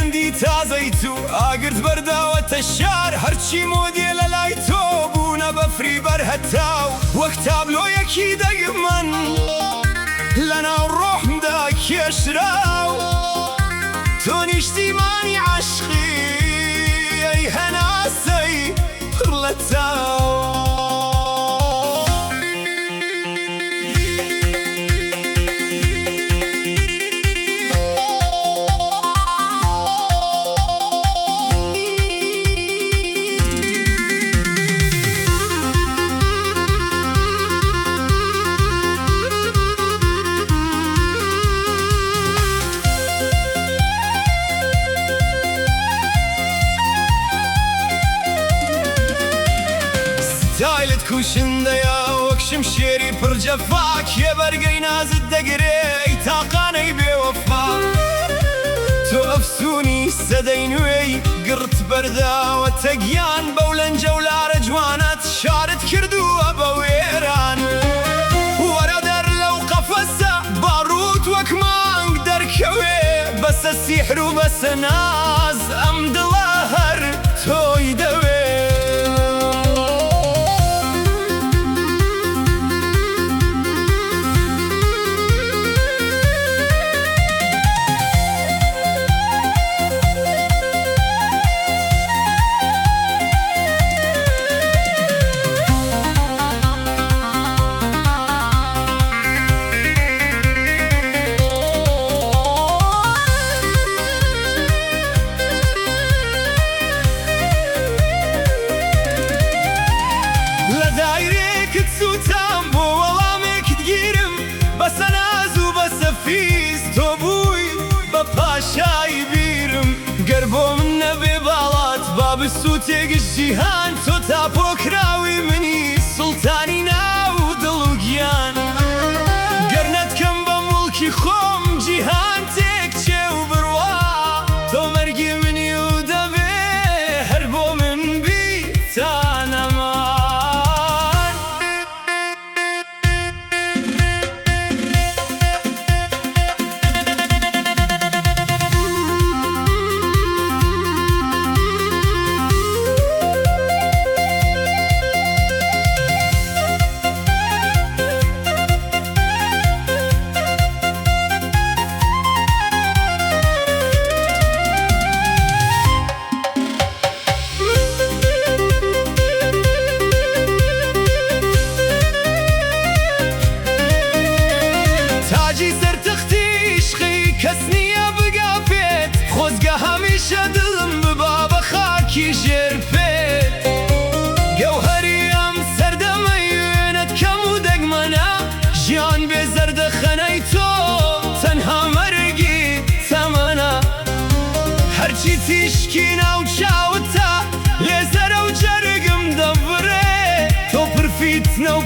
ترێندی تازەی تو ئاگرت بەرداوەتە شار، هەرچی مۆدێلە لای تۆ بوونە بەفری بەر هەتاو، وەک تابلۆیەکی دەگمەن لەناو ڕۆحمدا کێشراو. تۆ نیشتیمانی عەشقی ئەی هەناسەی پڕ لە تاو. ستایلت کوشندەیە وەک شمشێری پڕ جەفا، کێ بەرگەی نازت دەگرێ ئەی تاقانەی بێوەفا؟ تۆ ئەفسوونی سەدەی نوێی گڕت بەرداوەتە گیان، بەو لەنجە و لارە جوانەت شارت کردووە بە وێران. وەرە دەر لەو قەفەسە با ڕووت وەک مانگ دەرکەوێ، بەسە سیحر و بەسە ناز ئەم دڵە هەر تۆی دەوێ. لە دایرێکت سووتام بۆ وەڵامێکت گیرم، بەسە ناز و بەسە فیز تۆ بووی بە پاشای بیرم. گەر بۆ من نەبێ باڵات با بسووتێ گشت جیهان، تۆ تاپۆکراوی منی سوڵتانی ناو دڵ و گیان. گەر نەتکەم بە موڵکی خۆم جیهان تێکچێ و بڕوا، تۆ مەرگی منی و دەبێ هەر بۆ من بی تا نەمان. تاجی سەر تەختی عیشقی کەس نییە بگا پێت، خۆزگە هەمیشە دڵم ببا بە خاکی ژێر پێت. گەوهەری ئەم سەردەمەی وێنەت کەم و دەگمەنە، ژیان بێ زەردەخەنەی تۆ تەنها مەرگی تەمەنە. هەرچی تیشکی ناو چاوتە لێزەرە و جەرگم دەبڕێ، تۆ پڕ فیتنە و